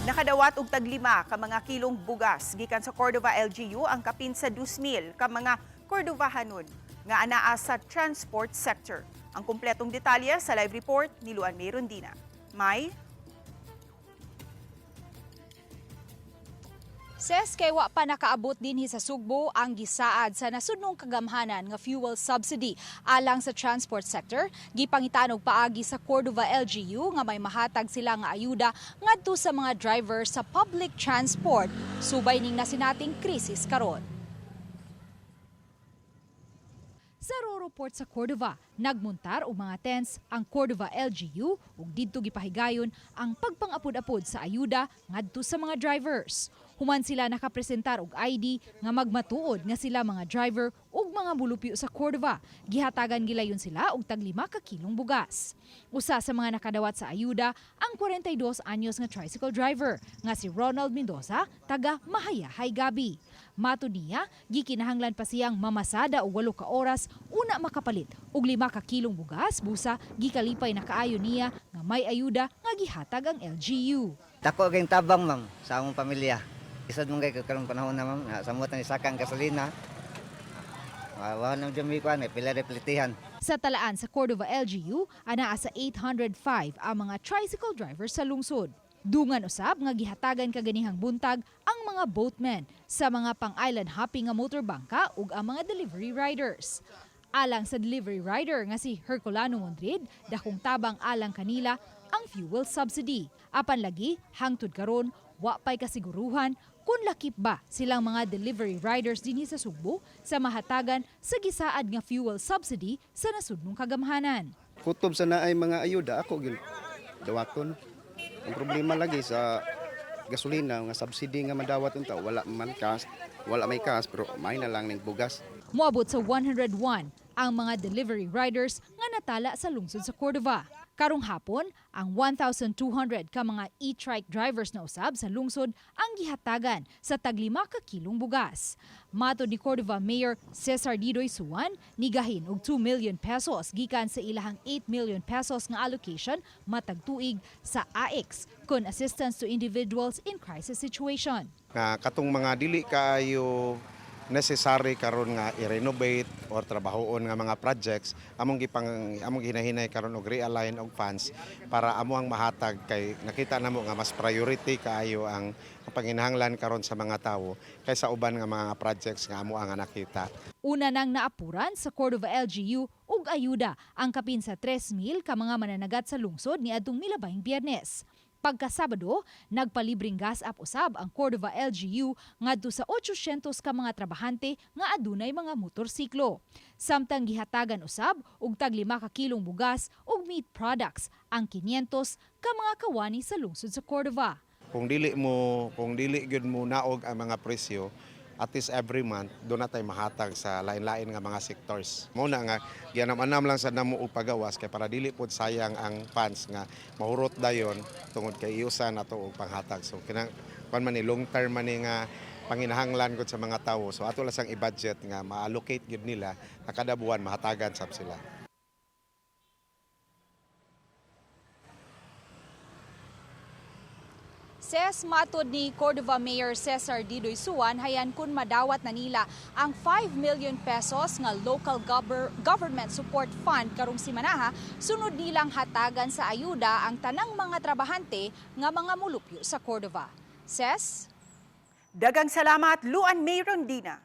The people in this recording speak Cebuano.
Nakadawat og tag-5 ka mga kilong bugas gikan sa Cordova LGU ang kapin sa 2,000 ka mga Cordovahanon nga anaa sa transport sector. Ang kumpletong detalye sa live report ni Luan May Rondina. May? Ses, kay wa pa nakaabot dinhi sa Sugbo ang gisaad sa nasudnong kagamhanan nga fuel subsidy alang sa transport sector, gipangitaan og paagi sa Cordova LGU nga may mahatag sila nga ayuda ngadto sa mga driver sa public transport subay ning nasinating krisis karon. Sa Roro Port sa Cordova, nagmuntar og mga tents ang Cordova LGU ug didto gipahigayon ang pagpangapod-apod sa ayuda ngadto sa mga drivers. Human sila nakapresentar og ID nga magmatuod nga sila mga driver ug mga mulupyo sa Cordova. Gihatagan gilayon sila og tag 5 ka kilong bugas. Usa sa mga nakadawat sa ayuda ang 42 anyos nga tricycle driver nga si Ronald Mendoza, taga Mahayahay, Gabi. Matud niya, gikinahanglan pa siyang mamasada og 8 ka oras una makapalit og 5 ka kilong bugas, busa gikalipay na kaayo niya nga may ayuda nga gihatag ang LGU. Dako kayong tabang, ma'am, sa among pamilya. Isad mong kay karong panahon na, ma'am, nga samot na isakang gasolina. Wa na jud mi kuan, eh, pila replitihan. Sa talaan sa Cordova LGU, anaa sa 805 ang mga tricycle drivers sa lungsod. Dungan usab nga gihatagan kaganihang buntag ang mga boatmen sa mga pang-island hopping nga motor bangka ug ang mga delivery riders. Alang sa delivery rider nga si Herculano Mondrid, dakong tabang alang kanila ang fuel subsidy. Apan lagi, hangtod karon, wa pay kasiguruhan kung lakip ba silang mga delivery riders dinhi sa Sugbo sa mahatagan sa gisaad nga fuel subsidy sa nasudnong kagamhanan. Kutob sa naay mga ayuda, ako gyud dawaton. Ang problema lagi sa gasolina nga subsidy nga madawat unta, wala man cash, wala may cash, pero may na lang ning bugas. Moabot sa 101 ang mga delivery riders nga natala sa lungsod sa Cordova. Karong hapon, ang 1,200 ka mga e-trike drivers na usab sa lungsod ang gihatagan sa tag-5 ka kilong bugas. Matod ni Cordova Mayor Cesar Didoy Suan, nigahin og 2 million pesos gikan sa ilahang 8 million pesos nga allocation matag tuig sa AICS kun Assistance to Individuals in Crisis Situation. Nga katong mga dili kaayo necessary karon nga i-renovate or trabahoon nga mga projects, among gihinahinay karon og realign og funds para amo ang mahatag, kay nakita namo nga mas priority kaayo ang panginahanglan karon sa mga tawo kaysa uban nga mga projects nga amo ang nakita. Una nang naapuran sa Cordova LGU ug ayuda ang kapin sa 3,000 ka mga mananagat sa lungsod niadtong milabayng Biyernes. Pagkasabado, nagpalibreng gas up usab ang Cordova LGU ngadto sa 800 ka mga trabahante nga adunay mga motorsiklo. Samtang gihatagan usab og tag 5 ka kilong bugas ug meat products ang 500 ka mga kawani sa lungsod sa Cordova. Kung dili gyud mo naog ang mga presyo, at least every month do na tay mahatag sa lain-lain nga mga sectors. Mao na nga gianam-anam lang sa namo og pagawas kay para dili pod sayang ang funds nga mahurot dayon tungod kay iusa nato og panghatag. So kinang kuan man ni, long term man ni nga panginahanglan gud sa mga tawo. So ato lang sang i-budget nga ma-allocate gyud nila nga kada buwan mahatagan sab sila. Ses, matod ni Cordova Mayor Cesar Didoy Suan, hayan kun madawat na nila ang 5 million pesos nga local government support fund karong simanaha, sunod nilang hatagan sa ayuda ang tanang mga trabahante nga mga mulupyo sa Cordova. Ses? Dagang salamat, Luan May Rondina.